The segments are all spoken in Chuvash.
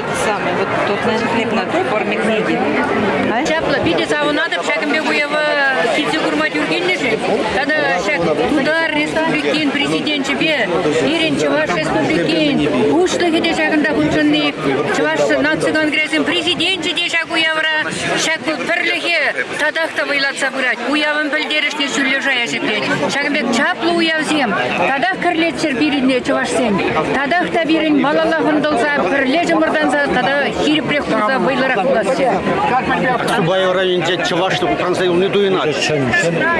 этот самый, вот тут, наверное, хлеб надо в форме книги. Чаплӑ, питӗ савӑнатӑп ҫакӑн пек уява килсе курма тӳр килнӗшӗн. Тата ҫак Тутар Республикин президенчӗпе пирӗн Чӑваш Республикин Пуҫлӑхӗ те ҫакӑнта хутшӑнни, Чӑваш наци конгресӗн президенчӗ те ҫак уявра ҫак пӗрлӗхе татах та вӑйлатса пырать, уявӑн пӗлтерӗшне ҫӳллӗ шая ҫӗклет. Ҫакӑн пек чаплӑ уявсем татах кӗрлетчӗр пирӗн чӑвашсен. Татах та пирӗн малаллах ӑнтӑлса, пӗрле чӑмӑртанса тата ҫирӗпрех пулса вӑйлӑрах пуласчӗ. Субай районӗнче чӑвашлӑх упранса юлни туйӑнать.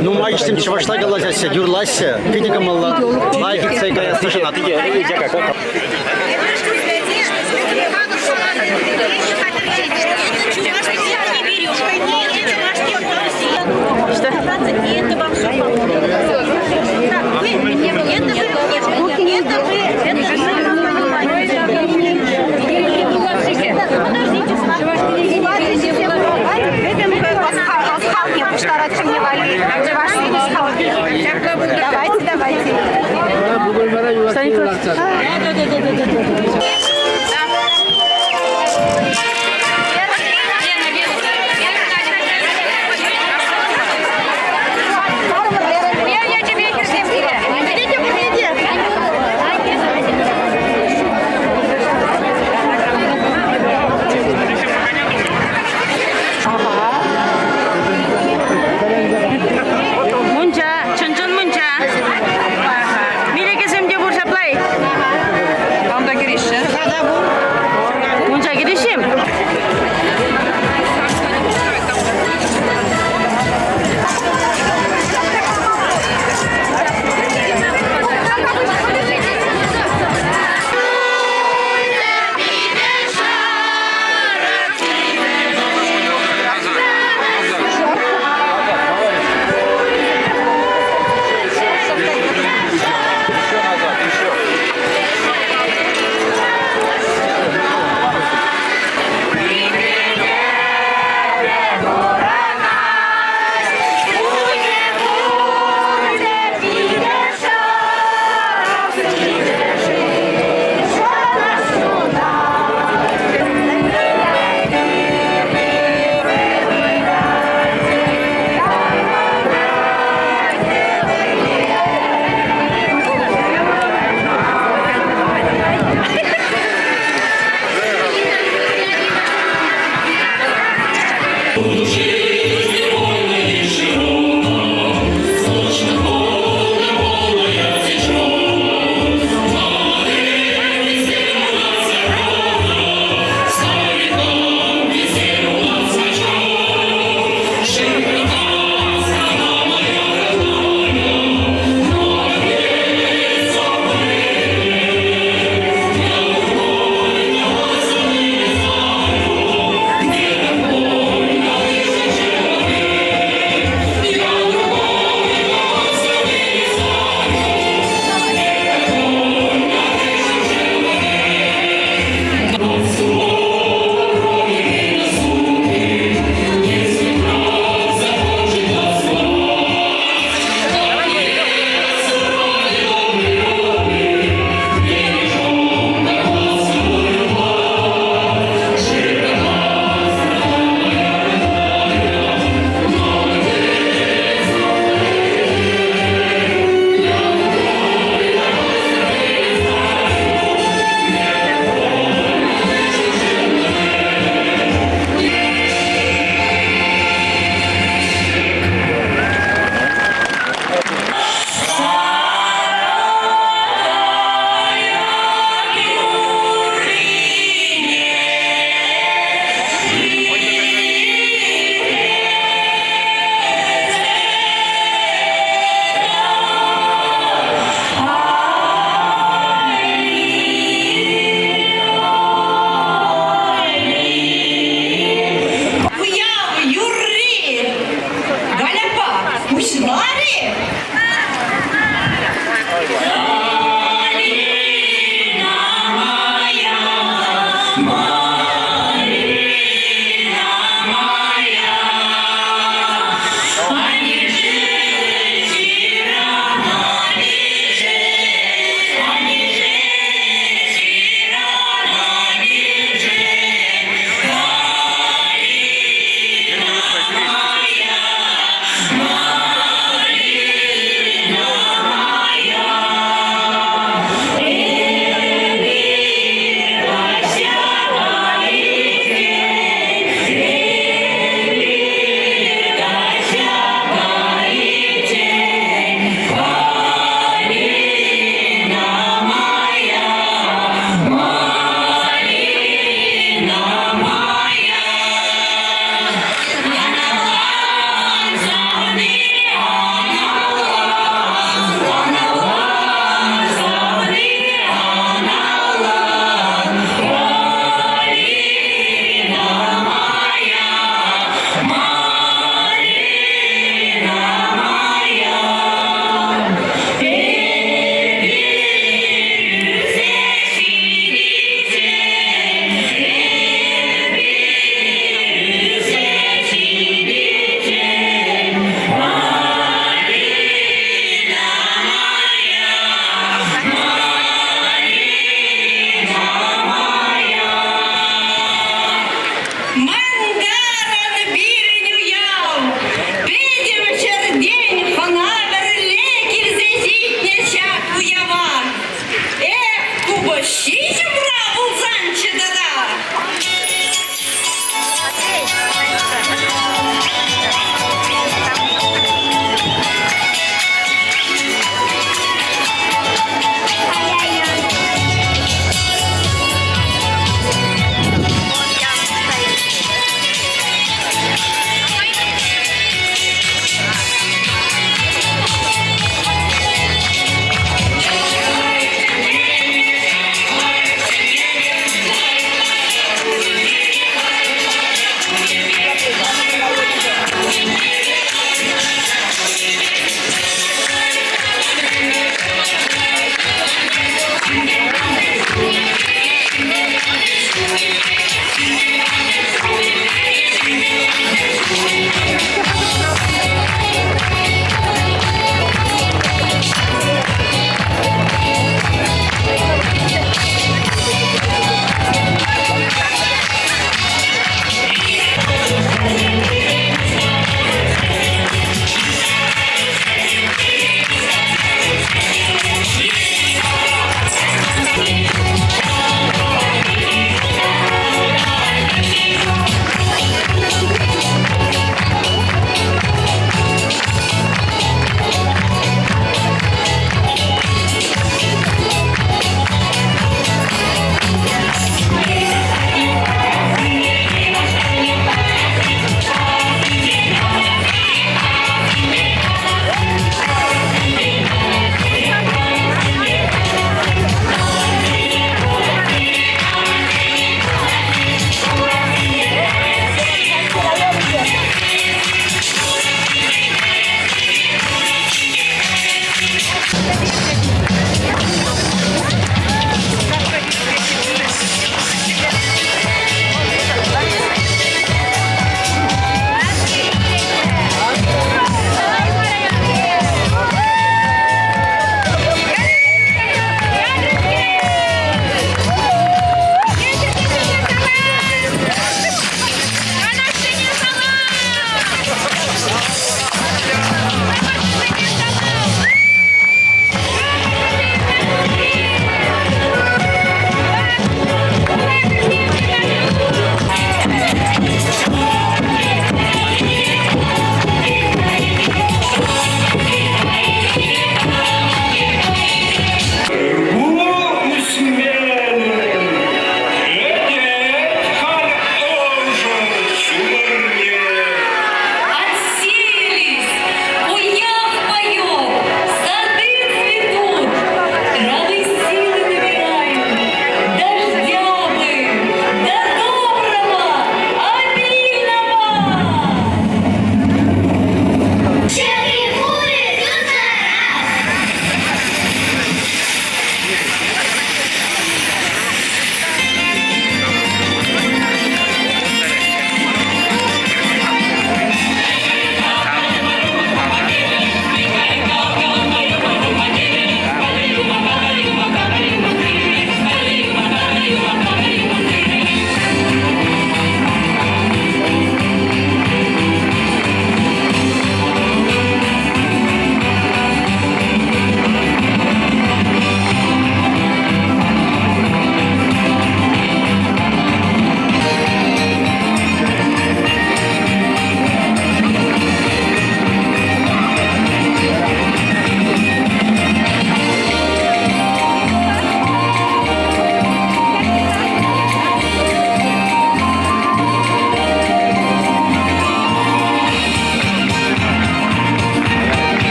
Нумай ҫын чӑвашла калаҫаҫҫӗ, юрлаҫҫӗ. Питӗ кӑмӑллӑ. Лайӑх иртсе каясси шанатӑп. Давайте, давайте.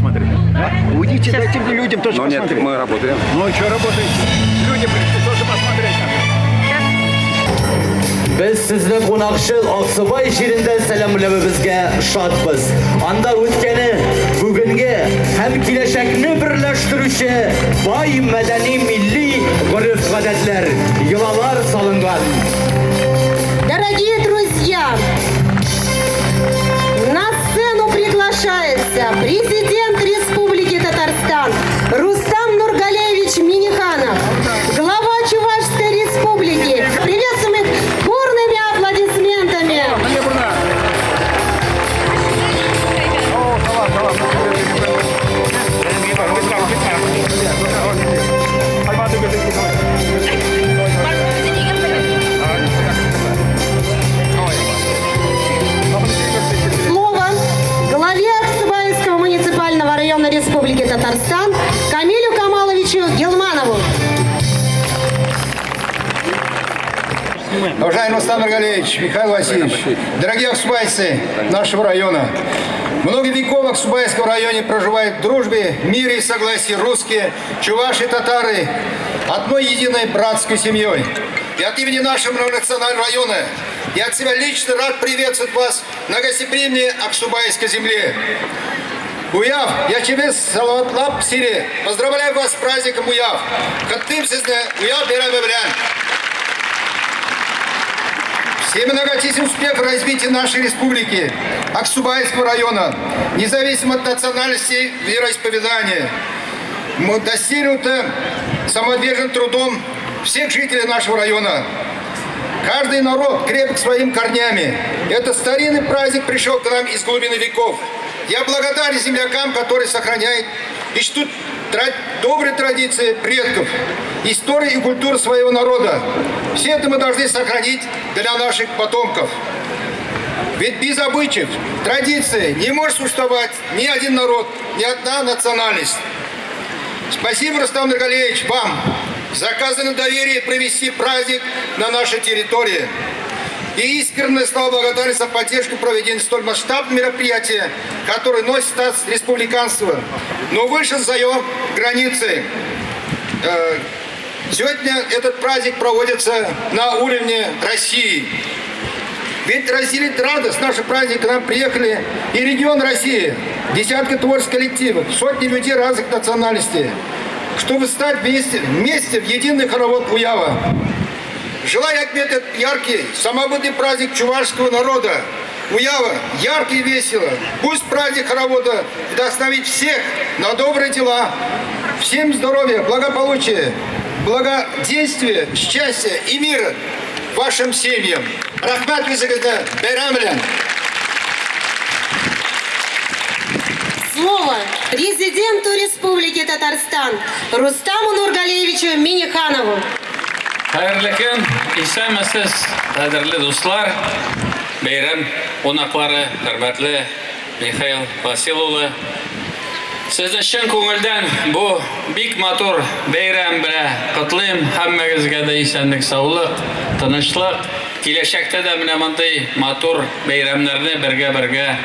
посмотреть. Уйдите, дайте людям тоже Но нет, посмотреть. мы работаем. Ну, что работаете? Люди пришли тоже посмотреть надо. Без сезне кунакчыл Аксубай җирендә сәламләвебезгә шатбыз. Анда үткәне, бүгенге һәм киләчәкне берләштерүче бай мәдәни милли гореф-гадәтләр, йолалар салынган. Дорогие друзья, на сцену приглашается президент Республики Татарстан Рустам Нургалевич Миниханов, глава Чувашской Республики. Приветствуем их бурными аплодисментами. Слово главе Аксубаевского муниципального района Республики Татарстан Камилю Камаловичу Гелманову. Уважаемый Рустам Нургалиевич, Михаил Васильевич, дорогие аксубайцы нашего района, много веков в Аксубайском районе проживают в дружбе, мире и согласии русские, чуваши, татары, одной единой братской семьей. И от имени нашего многонационального района я от себя лично рад приветствовать вас на гостеприимной Аксубайской земле. Уяв, ячӗпе саламлап сире. Поздравляю вас с праздником Уяв. Котлыйм сезне Уяв бәйрәме белән. Все многочисленных успехов в развитии нашей республики, Аксубайского района, независимо от национальности и вероисповедания. Мы достигнуто самоотверженным трудом всех жителей нашего района. Каждый народ крепок своими корнями. Этот старинный праздник пришел к нам из глубины веков. Я благодарен землякам, которые сохраняют и чтут добрые традиции предков, историю и культуру своего народа. Все это мы должны сохранить для наших потомков. Ведь без обычаев, традиции не может существовать ни один народ, ни одна национальность. Спасибо, Рустам Нургалиевич, вам за оказанное доверие провести праздник на нашей территории. И искренне слова благодарность за поддержку проведения столь масштабного мероприятия, которое носит статус республиканства, но вышел за ее границы. Сегодня этот праздник проводится на уровне России. Ведь разделить радость нашего праздника к нам приехали и регион России, десятки творческих коллективов, сотни людей разных национальностей, чтобы стать вместе, вместе в единый хоровод Уява. Желаю отметить яркий, самобытный праздник чувашского народа. Уява, яркий и весело. Пусть праздник хоровода вдохновит всех на добрые дела. Всем здоровья, благополучия, благоденствия, счастья и мира вашим семьям. Рәхмәт сезгә, бәйрәм белән. Слово президенту Республики Татарстан Рустаму Нургалиевичу Миниханову. Хәерле көн, исәнмесез, кадерле дуслар, бәйрәм кунаклары, хөрмәтле Михаил Васил улы. Сезне чын күңелдән бу бик матур бәйрәм белән котлыйм. Һәммәгезгә дә исәнлек, саулык, тынычлык. Киләчәктә дә менә мондый матур бәйрәмнәрне бергә-бергә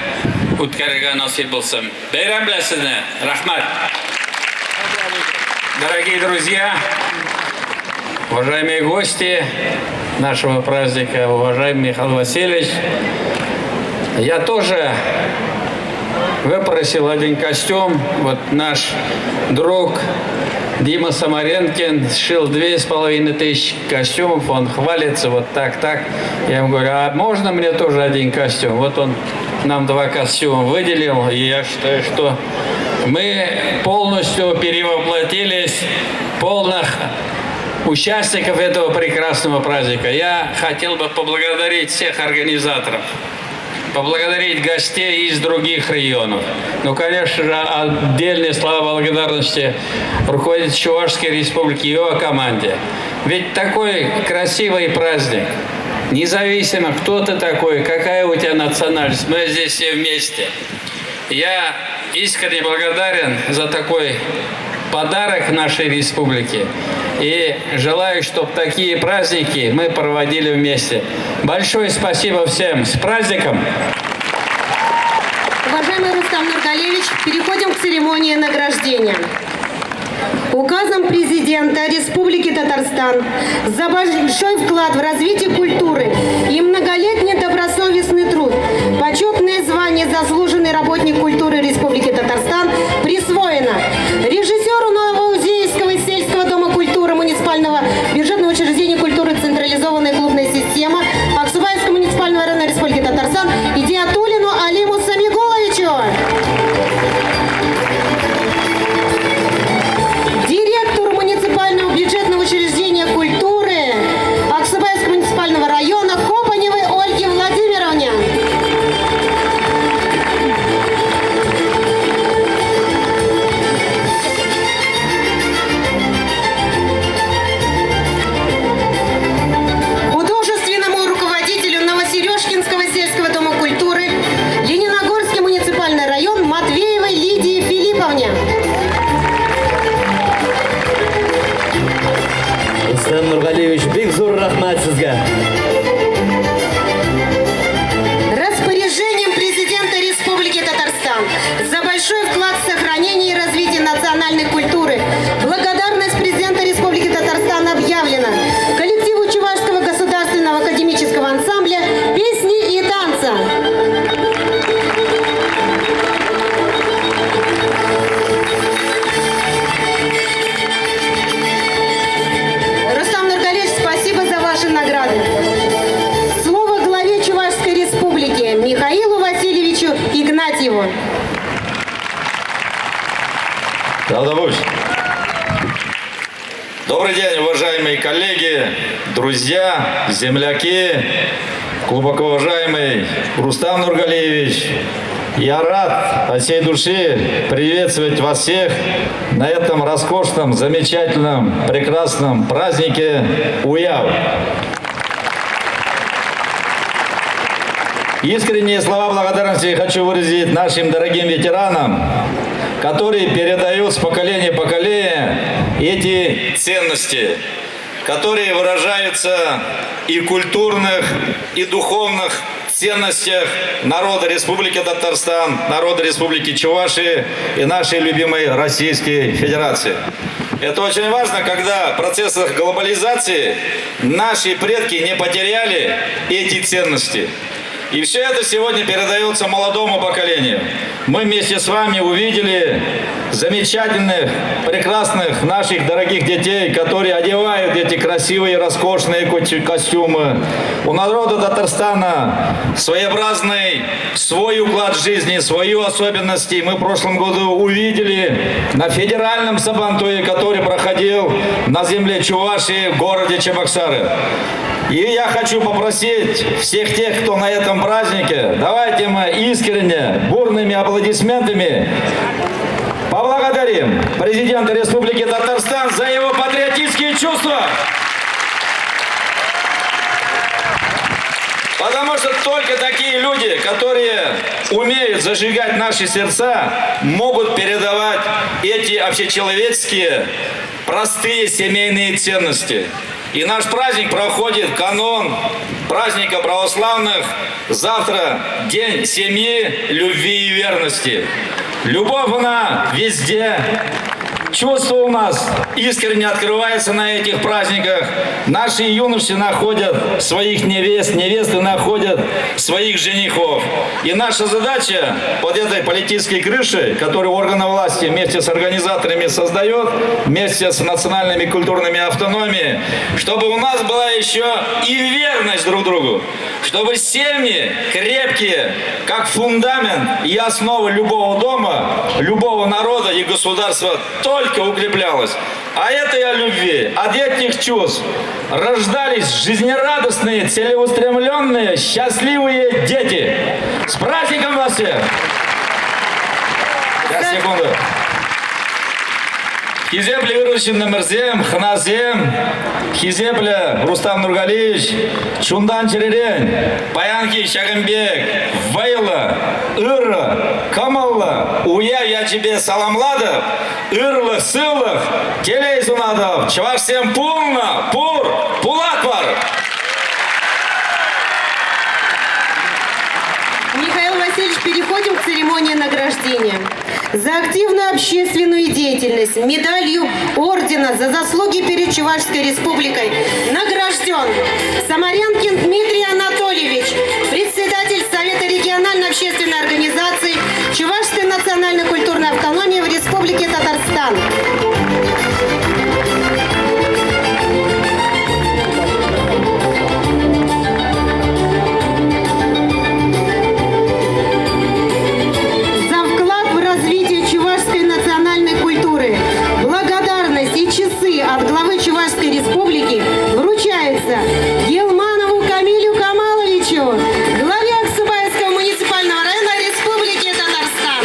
үткәрергә насыйп булсын. Бәйрәм белән сезне! Рәхмәт! Дорогие друзья, уважаемые гости нашего праздника, уважаемый Михаил Васильевич, я тоже выпросил один костюм. Вот наш друг Дима Самаренкин сшил 2500 костюмов, он хвалится вот так, так. Я ему говорю, а можно мне тоже один костюм? Вот он нам два костюма выделил, и я считаю, что мы полностью перевоплотились полных участников этого прекрасного праздника. Я хотел бы поблагодарить всех организаторов, поблагодарить гостей из других районов. Ну, конечно же, отдельные слова благодарности руководителю Чувашской республики и его команде. Ведь такой красивый праздник, независимо, кто ты такой, какая у тебя национальность, мы здесь все вместе. Я искренне благодарен за такой подарок нашей республике. И желаю, чтобы такие праздники мы проводили вместе. Большое спасибо всем. С праздником! Уважаемый Рустам Рустам Нургалевич. Переходим к церемонии награждения. Указом президента Республики Татарстан за большой вклад в развитие культуры и многолетний добросовестный труд почетное звание «Заслуженный работник культуры Республики Татарстан» присвоено режиссеру Новоузейского сельского дома культуры муниципального бюджетного учреждения культуры «Централизованная клубная система» Аксубаевского муниципального района Республики Татарстан Идиатулину Алиму Самигуловичу. Директору муниципального бюджетного учреждения культуры Аксубайского муниципального района Копаневой Ольге Владимировне. Художественному руководителю Новосерешкинского сельского дома культуры Лениногорский муниципальный район Матвеевой Лидии Филипповне. Рустам Нургалиевич, бик зур рәхмәт сезгә. Распоряжением президента Республики Татарстан за большой вклад в сохранение и развитие национальной культуры благодарность президента Республики Татарстан объявлена коллективу Чувашского государственного академического ансамбля «Песни и танца». Рустам Нургалевич, спасибо за ваши награды. Слово главе Чувашской Республики Михаилу Васильевичу Игнатьеву. Тавтапуҫ. Добрый день, уважаемые коллеги, друзья, земляки, глубоко уважаемый Рустам Нургалиевич. Я рад от всей души приветствовать вас всех на этом роскошном, замечательном, прекрасном празднике Уяв. Искренние слова благодарности хочу выразить нашим дорогим ветеранам, которые передают с поколения в поколение эти ценности, которые выражаются и в культурных, и духовных ценностях народа Республики Татарстан, народа Республики Чувашии и нашей любимой Российской Федерации. Это очень важно, когда в процессах глобализации наши предки не потеряли эти ценности. И все это сегодня передается молодому поколению. Мы вместе с вами увидели замечательных, прекрасных наших дорогих детей, которые одевают эти красивые, роскошные костюмы. У народа Татарстана своеобразный свой уклад жизни, свои особенности. Мы в прошлом году увидели на федеральном Сабантуе, который проходил на земле Чувашии в городе Чебоксары. И я хочу попросить всех тех, кто на этом празднике, давайте мы искренне, бурными аплодисментами поблагодарим президента Республики Татарстан за его патриотические чувства. Потому что только такие люди, которые умеют зажигать наши сердца, могут передавать эти общечеловеческие, простые семейные ценности. И наш праздник проходит в канун праздника православных. Завтра день семьи, любви и верности. Любовь она везде. Чувства у нас искренне открываются на этих праздниках. Наши юноши находят своих невест, невесты находят своих женихов. И наша задача под этой политической крышей, которую органы власти вместе с организаторами создает, вместе с национальными культурными автономиями, чтобы у нас была еще и верность друг другу, чтобы семьи крепкие, как фундамент и основа любого дома, любого народа и государства, только укреплялась. А этой о любви, от этих чувств рождались жизнерадостные, целеустремленные, счастливые дети. С праздником вас всех! Сейчас, секунду. Хисеплӗ ырӑ ҫыннӑмӑрсем, хӑнасем, хисеплӗ Рустам Нургалиевич, чунтан чӗререн паянхи ҫакӑн пек вӑйлӑ, ырӑ, кӑмӑллӑ уяв ячӗпе саламлатӑп, ырлӑх, сывлӑх, телей сунатӑп. Чӑвашсем пулнӑ, пур, пулатпӑр! Михаил Васильевич, переходим к церемонии. церемонии награждения. За активную общественную деятельность медалью ордена за заслуги перед Чувашской Республикой награжден Самаренкин Дмитрий Анатольевич, председатель Совета региональной общественной организации Чувашской национально-культурной автономии в Республике Татарстан. За вклад в развитие чувашской национальной культуры благодарность и часы от главы Чувашской Республики вручаются Елманову Камилю Камаловичу, главе Аксубайского муниципального района Республики Татарстан.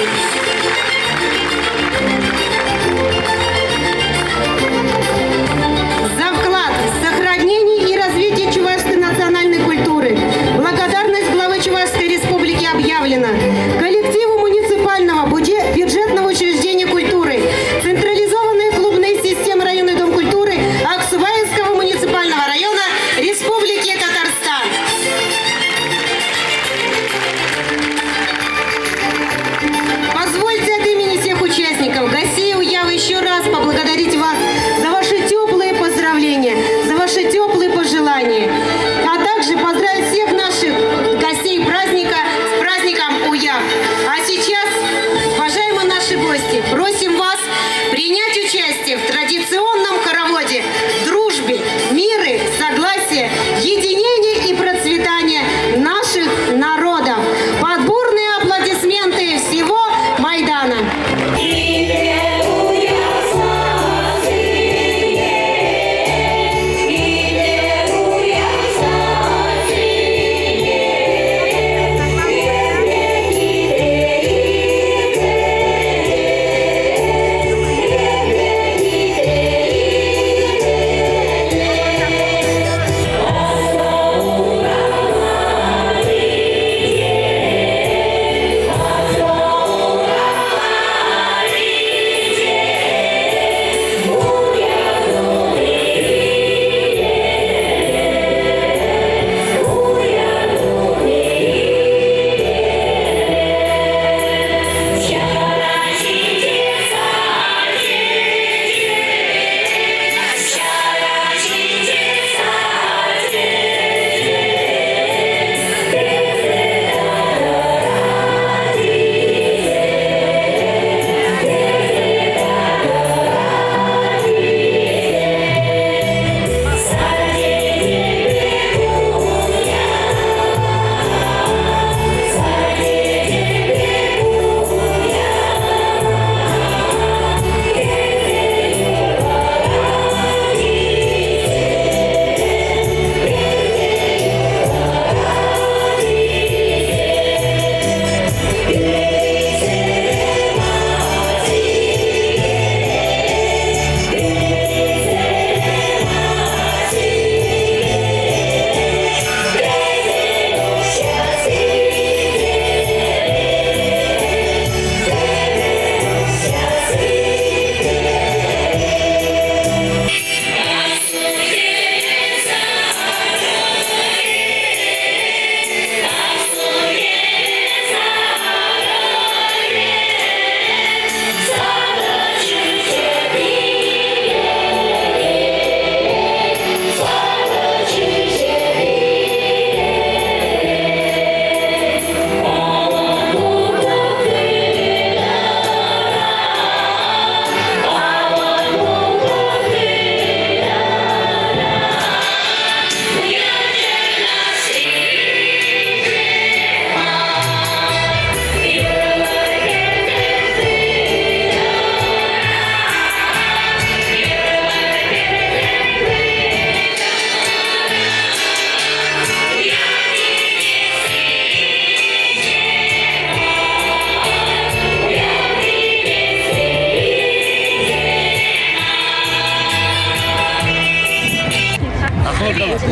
За вклад в сохранение и развитие чувашской национальной культуры благодарность главы Чувашской Республики объявлена коллективу муниципального бюджетного учреждения культуры, централизованной клубной системы районный дом культуры Аксубаевского муниципального района Республики Татарстан. Позвольте от имени всех участников, гостей Уява еще раз поблагодарить вас за ваши теплые поздравления, за ваши теплые пожелания, а также поздравить всех наших гостей праздника с праздником Уяв. А сейчас, уважаемые наши гости, просим вас принять участие в традиционном хороводе дружбе, миры, согласия, единения и процветания наших народов. Под бурные аплодисменты всего Майдана.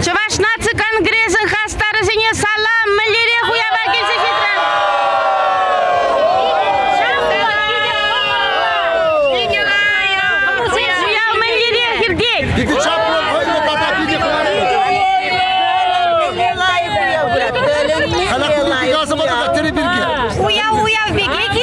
Чӑваш наци конгресӗн хастарӗсене салам! Мӗнлерех уява килсе ҫитрӗр? Уяв мӗнлерех иртет? Питӗ чаплӑ, вӑйлӑ тата питӗ Уяв уяв пекех.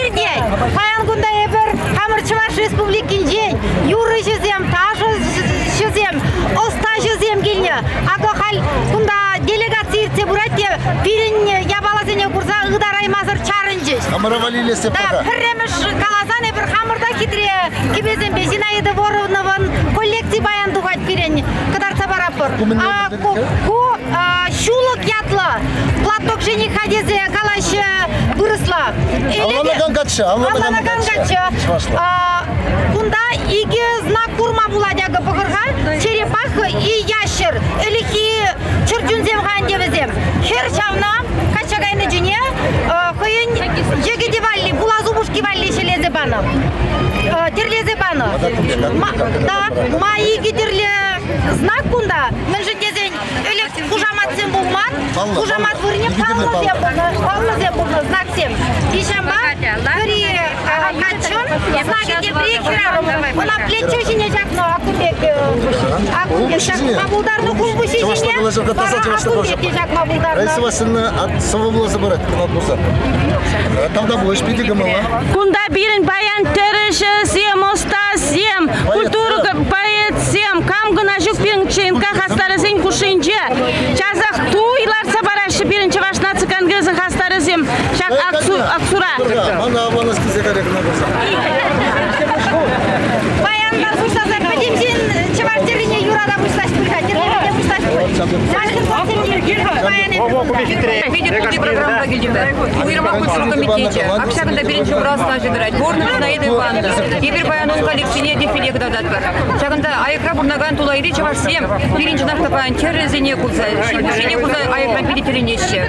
Республикинчен юрӑҫӑсем, ташӑҫӑсем, ӑстаҫӑсем килнӗ. Акӑ халь кунта делегаци иртсе пырать те пирӗн япаласене курса ытараймасӑр чарӑнчӗҫ. Хамӑра валли илес Да, пӗрремӗш каласан эпир хамӑр та хитре кӗпесемпе Зинаида Воронован коллекци паян тухать пирӗн кӑтартса паратпӑр. А, ку, ку ҫулӑк ятлӑ платок жениха тесе калаҫҫӗ вырӑсла. Авланакан каччӑ, авланакан каччӑ. Кунта икӗ знак курма пулать акӑ пӑхӑр-ха. Черепаха и ящер. Ӗлӗкхи чӗрчунсем-ха ӗнтӗ вӗсем. Хӗр ҫавна качча кайнӑ чухне хӑйӗн йӗкӗтӗ валли, пулас упӑшки валли ҫӗлесе панӑ. Тӗрлесе панӑ. Да, ма икӗ тӗрлӗ знак кунта. Мӗншӗн тесен ӗлӗк хушаматсем пулман. Хушамат вырӑнне паллӑсем пулнӑ, паллӑсем пулнӑ знаксем. И ҫавӑнпа пӗри каччӑн знакӗ тепри хӗрарӑм. Ӑна плечо ҫине ҫакнӑ акун пек акун пек ҫакма пултарнӑ, хулпуҫҫи ҫине вара акун пек те ҫакма пултарнӑ. Раиса Васильевна сӑвӑ вуласа парать кӑна курса. Тавтапуҫ, питӗ кӑмӑллӑ. Кунта пирӗн паян тӗрӗҫӗсем, ӑстасем, культура поэтсем, кам кӑна ҫук пирӗн ЧНК хастарӗсен хушшинче. Часах туй лартса параҫҫӗ пирӗн Чӑваш наци конгресӗн хастарӗсем ҫак Аксура. Мана авланас килсе кайрӗ кӑна курса. Паянтан пуҫласа пӗтӗм ҫын чӑваш тӗррине юрата пуҫлаҫ пуль-ха, тӗрлеме пуҫлаҫ пуль. Питӗ тулли программӑпа килтӗмӗр. Уйрӑмах культура комитечӗ. Ак ҫакӑнта пирӗн ҫумра ӑстаҫӑ тӑрать. Горнов Зинаида Ивановна. Эпир паян ун коллекцине дефиле кӑтартатпӑр. Ҫакӑнта аякра пурӑнакан тулайри чӑвашсем пирӗн чӑнах та паян тӗрӗсене курса, ҫи-пуҫсене курса аякра питӗ тӗлӗнеҫҫӗ.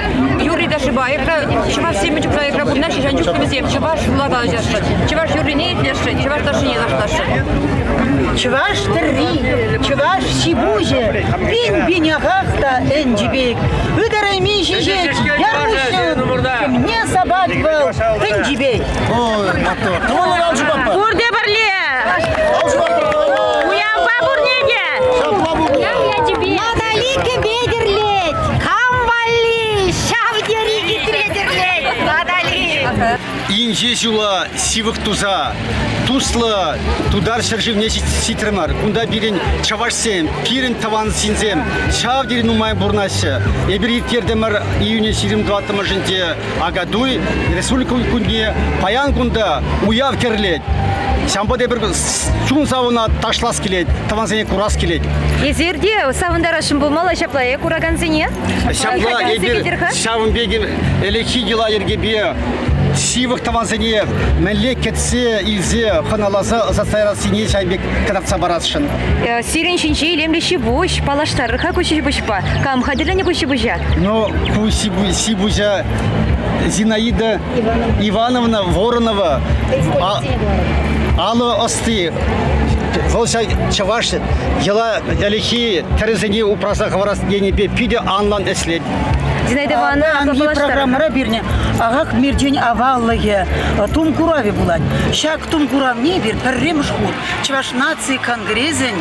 Юрри ташшипа аякра чӑвашсем мӗн чухлӗ аякра пурӑнаҫҫӗ, ҫавӑн чухлӗ вӗсем чӑвашла калаҫасшӑн, чӑваш юррине итлесшӗн, чӑваш ташшине ташласшӑн. Чӑваш тӗрри, чӑваш ҫи-пуҫӗ пин-пин ахах та ӗнчӗ пек. Ытарайми ҫиҫет яр-уҫҫӑн, чунне сапать вӑл тӗнчипех. Ой, маттур. Тӑвӑллӑ алшӑпапа. Пурте пӗрле! Уявпа пурне те! Натали кӗпе тӗрлет, кам валли ҫав тери хитре тӗрлет Натали. Инҫе ҫула ҫывӑх туса туслӑ тутар ҫӗршывне ҫитрӗмӗр. Кунта пирӗн чӑвашсем, пирӗн тӑван ҫынсем ҫав тери нумай пурӑнаҫҫӗ. Эпир ирттертӗмӗр июнӗн 24-мӗшӗнче Акатуй республика кунне. Паян кунта уяв кӗрлет. Ҫавӑнпа та эпир чун савӑна ташлас килет, тӑвансене курас килет. Эсир те савӑнтарасшӑн пулмалла ҫапла е куракансене? Ҫапла эпир ҫавӑн пек ӗлӗкхи йӑла-йӗркепе ҫывӑх тӑвансене мӗнле кӗтсе илсе хӑналаса ӑсатса ярассине ҫавӑн пек кӑтартса парасшӑн. Сирӗн ҫинче илемлӗ ҫи-пуҫ. Паллаштарӑр-ха ку ҫи-пуҫпа. Кам хатӗрленӗ ку ҫи-пуҫа? Ну, ку ҫи-пуҫа Зинаида Ивановна Воронова алӑ ӑсти. Вӑл ҫак чӑваш йӑла ӗлӗкхи тӗрӗсене упраса хӑварас енӗпе питӗ анлӑн ӗҫлет. Зинаида Ивановна, Паянхи программӑра пирне Ахах Мерчен аваллӑхӗ тум куравӗ пулать. Ҫак тум куравне эпир пӗрремӗш хут Чӑваш наци конгресӗн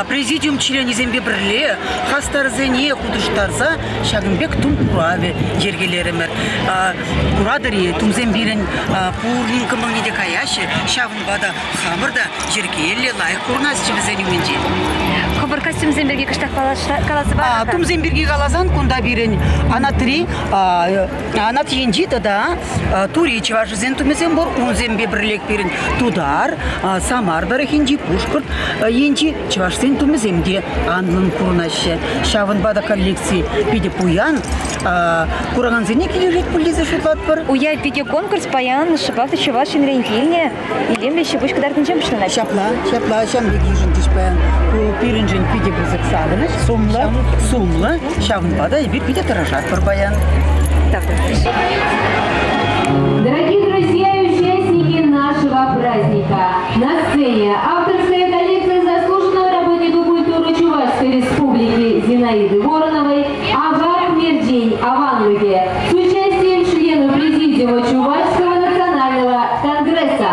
президиум членӗсемпе пӗрле хастарсене хутӑштарса ҫакӑн пек тум куравӗ йӗркелерӗмӗр. Куратӑр-и, тумсем пирӗн пурин кӑмӑлне те каяҫҫӗ, ҫавӑнпа та хамӑр та йӗркеллӗ, лайӑх курӑнасчӗ вӗсен умӗнче. Хӑвӑр костюмсем пирки кӑштах каласа парӑр-ха. Тумсем пирки каласан, кунта пирӗн анатри, анат енчи тата тури чӑвашӗсен тумӗсем пур. Унсемпе пӗрлех пирӗн тутар, Самар тӑрӑхӗнчи, Пушкӑрт енчи чӑвашсен тумӗсем те анлӑн курӑнаҫҫӗ. Ҫавӑнпа та коллекци питӗ пуян. Куракансене килӗшет пуль тесе шутлатпӑр. Уяв пике конкурс паян шӑпах та Чӑваш Енрен килнӗ илемлӗ ҫи-пуҫ кӑтартнинчен пуҫланать. Ҫапла, ҫапла, ҫавӑн пек йышӑнчӗҫ паян. Ку пирӗншӗн питӗ пысӑк савӑнӑҫ, сумлӑ, сумлӑ. Ҫавӑнпа та эпир питӗ тӑрӑшатпӑр паян. Дорогие друзья и участники нашего праздника, на сцене авторская коллекция заслуженного работника культуры Чувашской Республики Зинаиды Вороновой «Авар Мердень Аванлыге» с участием членов Президиума Чувашского национального конгресса.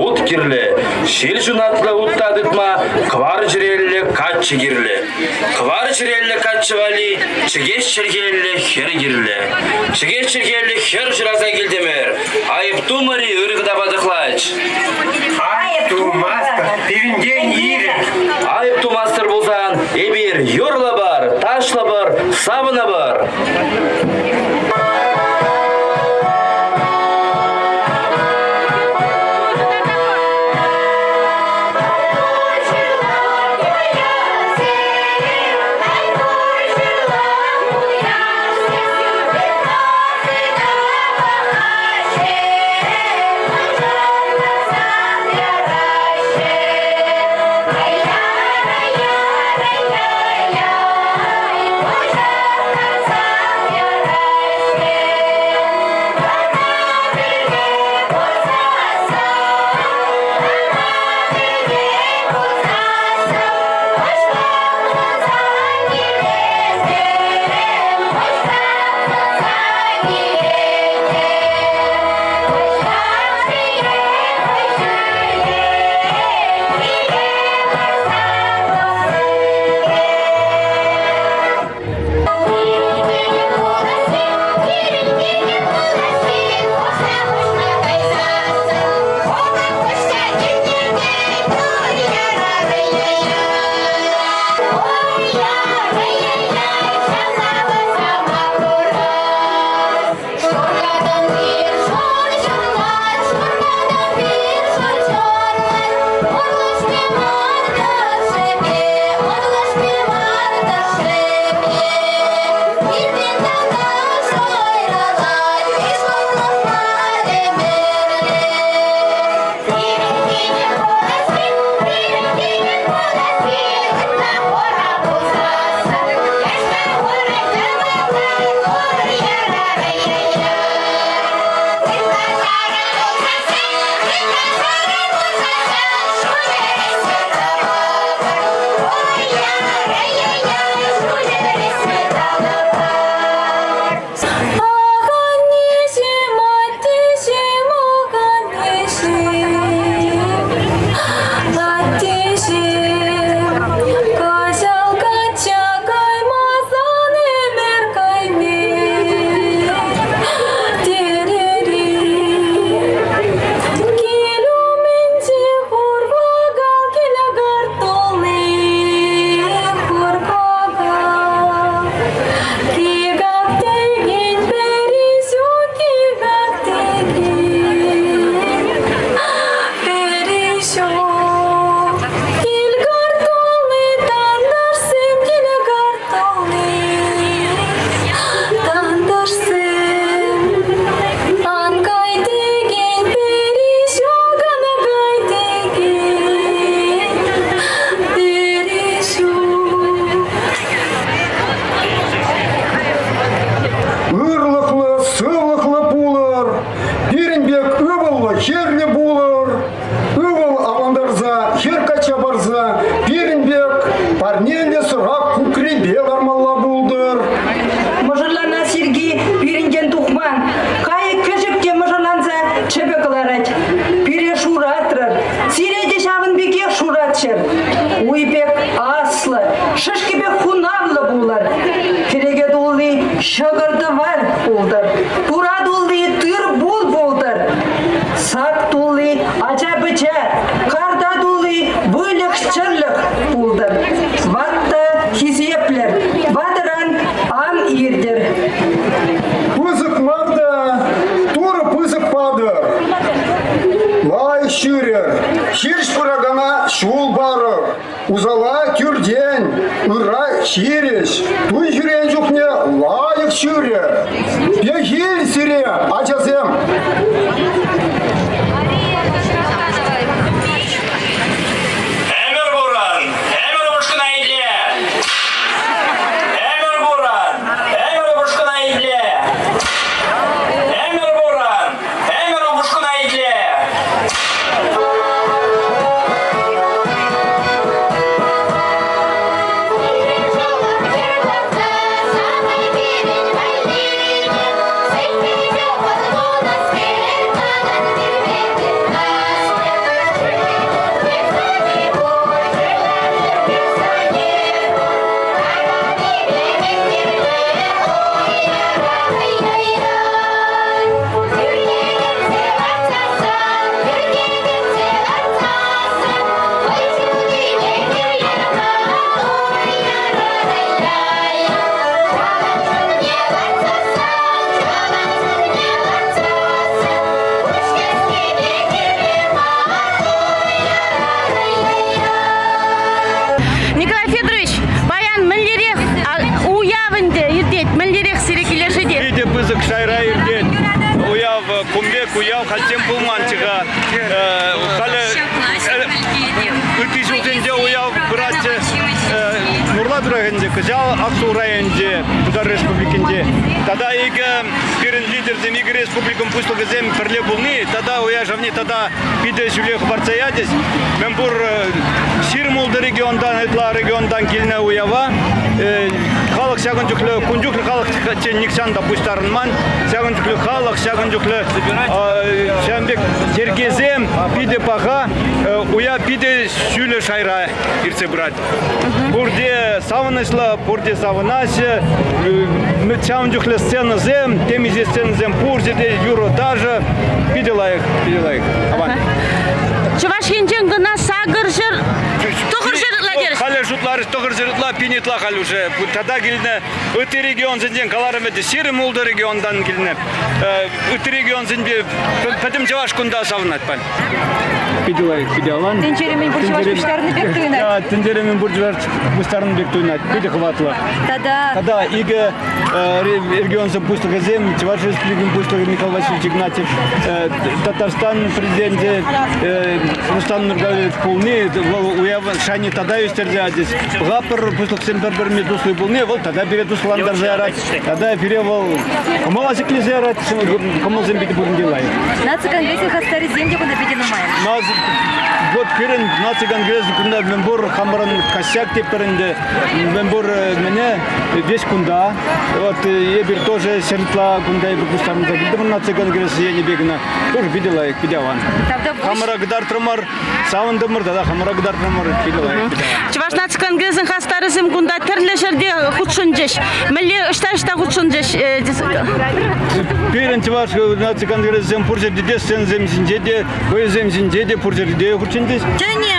ут кирлӗ, ҫил ҫунатлӑ утта тытма кӑвар чӗреллӗ каччӑ кирлӗ. Кӑвар чӗреллӗ каччӑ валли чӗкеҫ чӗлхеллӗ хӗр кирлӗ. Чӗкеҫ чӗлхеллӗ хӗр шыраса килтӗмӗр. Айӑп тумӑр-и ырӑ кӑтапа тӑхлач? Айӑп тумастӑр, пирӗнтен ирӗк. Айӑп тумастӑр пулсан эпир юрлӑпӑр, ташлӑпӑр, савӑнӑпӑр. Ырлӑхлӑ, сывлӑхлӑ пулӑр, пирӗн пек ывӑллӑ хӗрлӗ пулӑр, ывӑл авантарса, хӗр качча парса пирӗн пек парнеллӗ сӑра кукрипе лармалла пултӑр. Мӑшӑрланас йӗрки пирӗнтен тухман. Кайӑк-кӗшӗк те мӑшӑрланса чӗпӗ кӑларать. Пире шуратрӑр, сире те ҫавӑн пекех шуратчӑр. Уй пек аслӑ, шӗшкӗ пек хунавлӑ пулӑр. Кӗреке тулли ҫӑкӑр-тӑвар пултӑр, тура тулли тыр-пул пултӑр. Сак тулли ача-пӑча, карта тулли выльӑх-чӗрлӗх пултӑр. Ватта хисеплӗр, ватӑран ан иртӗр. Пысӑк мар та, Турӑ пысӑк патӑр. Лайӑх ҫӳрӗр, хирӗҫ пыракана ҫул парӑр. Усала тӳртен, ырра хирӗҫ, туй ҫӳрен чухне лайӑх ҫӳрӗр. Пехил сире, ачасем! Ӗмӗр пурӑн, ӗмӗр ушкӑна итле! Ӗмӗр пурӑн, ӗмӗр ушкӑна итле! Ӗмӗр пурӑн, ӗмӗр ушкӑна итле! шайра иртет. Уяв, кун пек уяв хальччен пулманччӗ-ха. Халӗ ытти ҫулсенче уяв пыратчӗ. Нурлат тӑрӑхӗнче, кӑҫал Аксу районӗнче, Тутар Республикинче. Тата икӗ пирӗн лидерсем, икӗ республикӑн пуҫлӑхӗсем пӗрле пулни тата уяв шавне тата питӗ ҫӳле хӑпартса ячӗҫ. Мӗнпур 26 регионтан ытла регионтан килнӗ уява халӑх ҫакӑн чухлӗ, кун чухлӗ халӑх нихҫан та пуҫтарӑнман. Ҫакӑн чухлӗ халӑх, ҫакӑн чухлӗ ҫавӑн пек йӗркесем питӗ паха. Уяв питӗ ҫӳллӗ шайра иртсе пырать. Пурте савӑнӑҫлӑ, пурте савӑнаҫҫӗ. Ҫавӑн чухлӗ сценӑсем, темиҫе сценӑсем пур ҫӗрте юрӑ-ташӑ. Питӗ лайӑх, питӗ лайӑх. Аван. Чӑваш Енчен кӑна 800, 900 ытла терӗҫ. Халӗ шутларӗҫ, 900 ытла, пин ытла халь уже. Тата килнӗ ытти регионсенчен каларӑм ӗнтӗ, 26 регионтан килнӗ. Ытти регионсенче пӗтӗм чӑваш кунта савӑнать паль. Питӗ лайӑх, питӗ аван. Тӗнчере мӗн пур чӑваш пуҫтарнӑ пек туйӑнать. Тӗнчере мӗн пур чӑваш пуҫтарнӑ пек туйӑнать. Питӗ хӑватлӑ. Тата Тата икӗ регионсен пуҫлӑхӗсем, Чӑваш Республикин пуҫлӑхӗ Михаил Васильевич Игнатьев, Татарстан президенчӗ Рустам Нургалиевич пулни, вӑл уяв шайне тата ӳстерсе ячӗҫ. Пӑхатпӑр, пуҫлӑхсем пӗр-пӗрне туслӑ пулни, вӑл тата пире туслантарса ярать. Тата пире вӑл кӑмӑла ҫӗклесе ярать, кӑмӑлсем питӗ пурин лайӑх. Наци конгресӗн хастарӗсем те кунта питӗ нумай. Вот пирӗн наци конгресӗ кунта мӗнпур хамӑрӑн косяк тетпӗр ӗнтӗ, мӗнпур мӗне весь кунта. Вот эпир тоже ҫӗр ытла кунта эпир пуҫтарӑнса килтӗмӗр наци конгресӗ енӗпе кӑна. Тоже питӗ лайӑх, питӗ аван. Хамӑра кӑтартрӑмӑр, савӑнтӑмӑр тата хамӑра кӑтартрӑмӑр, питӗ лайӑх. Чӑваш наци конгресӗн хастарӗсем кунта тӗрлӗ ҫӗрте хутшӑнчӗҫ. Мӗнле ӑҫта-ӑҫта хутшӑнчӗҫ? Пирӗн Чӑваш наци конгресӗсем пур ҫӗрте те, сценӑсем ҫинче те, вӑйӑсем ҫинче те пур ҫӗрте те хутшӑнчӗҫ. Ҫӗнӗ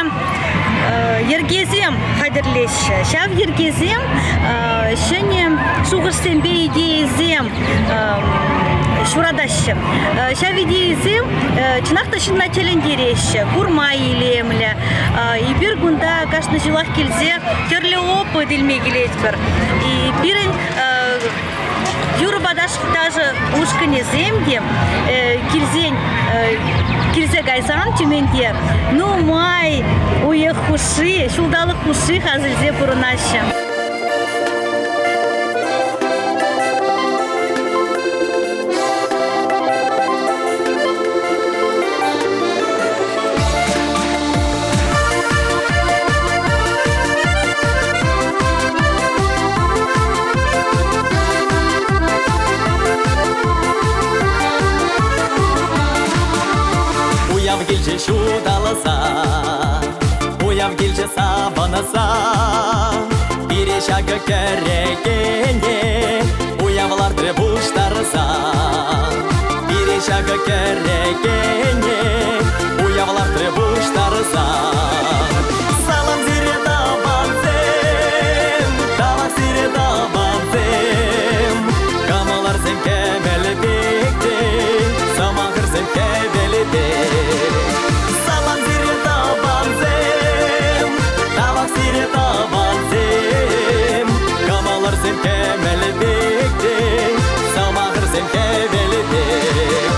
йӗркесем хатӗрлеҫҫӗ. Ҫав йӗркесем ҫӗнӗ шухӑшсемпе идейӑсем ҫуратаҫҫӗ. Ҫав идейӑсем чӑнах та ҫынна тӗлӗнтереҫҫӗ, курма илемлӗ. Эпир кунта кашни ҫулах килсе тӗрлӗ опыт илме килетпӗр. Пирӗн юрӑпа ташӑ ушкӑнӗсем те килсен килсе кайсан Тюменьте нумай уйӑх хушши, ҫулталӑк хушши хасилсе пурӑнаҫҫӗ. Уяв килчӗ ҫуталаса, уяв килчӗ савӑнса. Пире ҫакӑ кӗрекене уяв лартрӗ пуҫтарса. Пире ҫакӑ кӗрекене уяв лартрӗ пуҫтарса. Салам сире, тӑвансем, тавах сире, тӑвансем. Кӑмӑлӑрсем кӗмӗл пек те, сӑмахӑрсем хӗвел пек. Салам сире, тӑвансем, тавах сире, тӑвансем. Кӑмӑлӑрсем кӗмӗл пек те, сӑмахӑрсем хӗвел пек.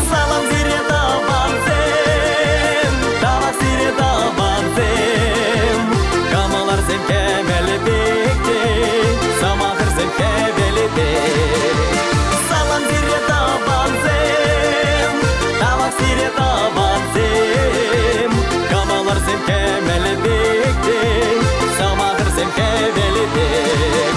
Салам сире, тӑвансем, тавах сире, тӑвансем. Кӑмӑлӑрсем кӗмӗл пек те, сӑмахӑрсем хӗвел пек. Салам сире, тӑвансем, тавах сире, тӑвансем. Кӑмӑлӑрсем кӗмӗл пек те, сӑмахӑрсем хӗвел пек.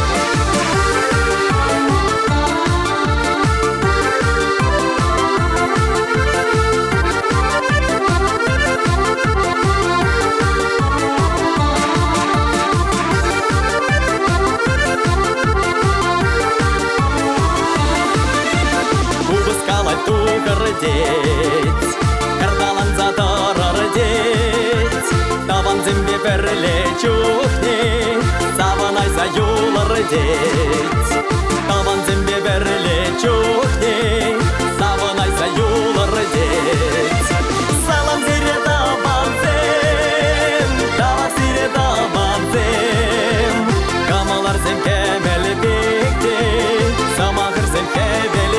Купӑс калать тухӑр тет, карталанса тӑрӑр тет. Тӑвансемпе пӗрле чухне савӑнайса юлӑр тет. Тӑвансемпе пӗрле чухне савӑнайса юлӑр тет. Салам сире, тӑвансем, тавах сире, тӑвансем. Кӑмӑлӑрсем кӗмӗл пек те, сӑмахӑрсем хӗвел.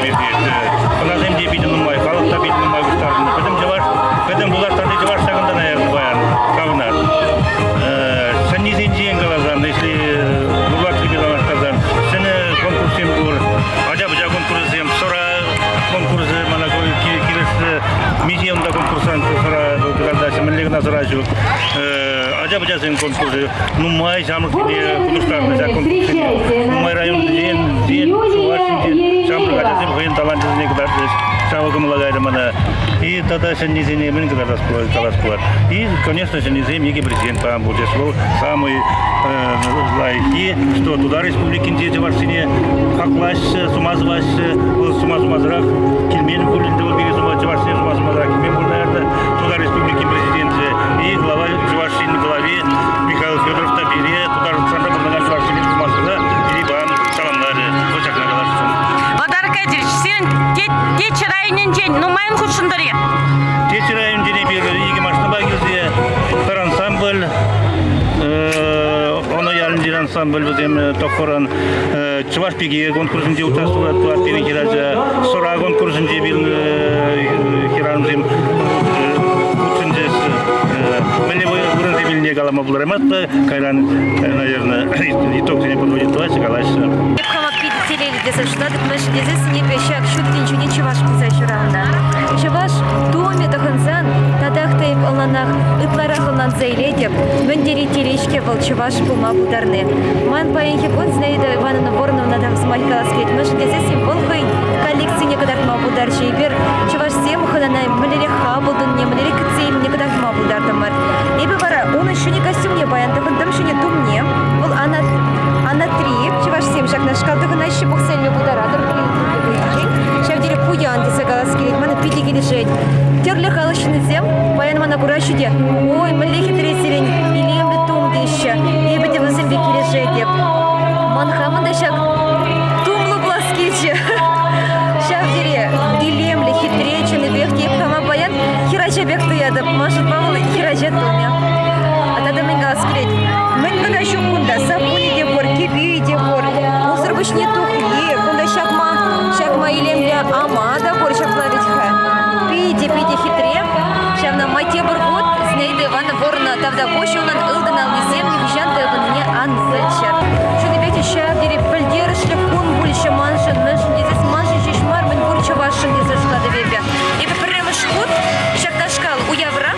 уяв иртет. Хӑнасем те питӗ нумай, халӑх та питӗ нумай пуҫтарӑннӑ. Пӗтӗм чӑваш, пӗтӗм Тутарстанти чӑваш ҫакӑнтан паян савӑнать. Ҫӗннисенчен каласан, если Нурлатскипе танлаштарсан, ҫӗнӗ конкурссем пур, ача-пӑча конкурсӗсем, сӑра конкурсӗ мана килӗшрӗ. Миҫе унта конкурсант сӑра кӑтартаҫҫӗ, мӗнле кӑна сӑра ҫук. Ача-пӑчасен конкурсӗ нумай ҫамрӑксене хутӑштарнӑ ҫак конкурссене. Нумай районсен, чӑвашсенчен ҫамрӑк ачасем хӑйӗн таланчӗсене кӑтартрӗҫ. Ҫавӑ кӑмӑла кайрӗ мана. И тата ҫӗннисене мӗн кӑтартас пулать, калас пулать. И, конечно, ҫӗннисем икӗ президент пан пулчӗҫ. Вӑл самый лайӑххи, что Тутар Республикинче чӑвашсене хаклаҫҫӗ, сума сӑваҫҫӗ. Вӑл сума сумасӑрах килмен пуль ӗнтӗ вӑл пире сума, чӑвашсене сума сумасӑрах килмен пуль, наверное. Тутар Республикин президенчӗ и глава Чӑваш Ен глави Михаил Федоров та пире Тутарстанда пурӑнакан чӑвашсене сума суса пире паян саламларӗ. Вӑл ҫакна каласшӑн. Владимир Аркадьевич, сирӗн Теччӗ районӗнчен нумайӑн хутшӑнтӑр-и? Теччӗ районӗнчен эпир икӗ машинӑпа килсе пӗр ансамбль, Оно ялӗнчи ансамбль вӗсем тӑххӑрӑн Чӑваш пики конкурсӗнче участвовать пирӗн хӗрача, Сӑра конкурсӗнче пирӗн хӗрарӑмсем хутшӑнчӗҫ. Мӗнле вырӑнсем илнине калама пултараймастпӑр. Кайран, наверное, итогсене подводить тӑваҫҫӗ, калаҫҫӗ. Эп хама питӗ телейлӗ тесе шутлатӑп, мӗншӗн тесессӗн эпӗ ҫак ҫут тӗнчене чӑваш пулса ҫуралнӑ. Чӑваш тумӗ тӑхӑнсан татах та эп ӑнланах, ытларах ӑнланса илетӗп, мӗн тери телей-ҫке вӑл чӑваш пулма пултарни. Ман паянхи кун Зинаида Ивановна Вороновна та сӑмах калас килет, мӗншӗн тесессӗн вӑл хӑйӗн коллекцине кӑтартма пултарчӗ. Эпир чӑвашсем хӑнана мӗнлерех хапӑл тунине, мӗнлерех кӗтсе илнине кӑтартма пултартӑмӑр. Эпӗ вара унӑн ҫӗнӗ костюмне паян тӑхӑнтӑм, ҫӗнӗ тумне. Вӑл анатри чӑвашсем ҫакнашкал тӑхӑнаҫҫӗ, пӑхса илме пултаратӑр. Ҫав тери пуян тесе калас килет, мана питӗ килӗшет. Тӗрлӗ халӑх ҫыннисем паян мана кураҫҫӗ те, ой, мӗнле хитре сирӗн илемлӗ тум теҫҫӗ. Эпӗ те вӗсемпе килӗшетӗп. Ман хамӑн та ҫак тумлӑ пулас килчӗ. Ҫав тери илемлӗ, хитре, чӑннипех те эп хама паян хӗрача пек туятӑп. Ман шутпа вӑл хӗрача тумӗ. Тата мӗн калас килет? Мӗн кӑна ҫук кунта? Саппунӗ те пур, кӗпи те пур. Унсӑр пуҫне тухли, кунта ҫакма, ҫакма илемлӗ ама та пур ҫапла вӗт-ха. Питӗ-питӗ хитре. Ҫавна май тепӗр хут Зинаида Ивановна Воронова тавтапуҫ унӑн ылтӑн аллисем нихӑҫан та ывӑннине ан пӗлччӗр. Чунӗпе те ҫав тери пӗлтерӗшлӗ кун пулчӗ маншӑн. Мӗншӗн тесен маншӑн ҫеҫ мар, мӗнпур чӑвашшӑн тесе шутлатӑп эпӗ. Эпӗ пӗрремӗш хут ҫакнашкал уявра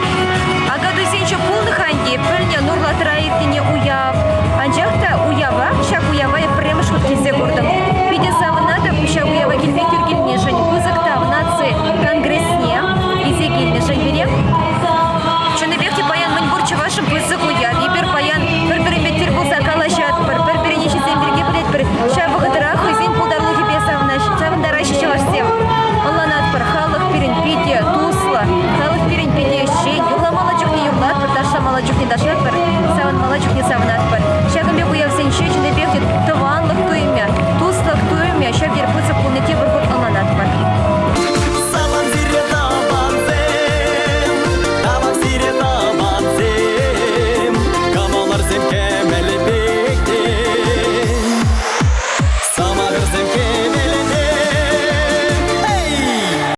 Акатуйсенче пулнӑ-ха ӗнтӗ, пӗлнӗ Нурлатра иртнине уяв. Анчах та уява, ҫак уява эп пӗрремӗш хут килсе куртӑм. Питӗ савӑнатӑп ҫак уява килме тӳр килнишӗн. Пысӑк тав наци конгресне илсе килнӗшӗн пире. Чӑннипех те паян мӗнпур чӑвашӑн пысӑк уяв. Эпир паян пӗр-пӗринпе тӗл пулса калаҫатпӑр, пӗр-пӗрин ӗҫӗсем пирки пӗлетпӗр. Ҫав вӑхӑтрах хӑйсен пултарулӑхӗпе савӑнтараҫҫӗ чӑвашсем. Ӑнланатпӑр, халӑх пирӗн питӗ туслӑ, халӑх пирӗн питӗ ӗҫчен. Юрламалла чухне юрлатпӑр, ташламалла чухне ташлатпӑр, савӑнмалла чухне савӑнатпӑр. Ҫакӑн пек уявсенче чӑннипех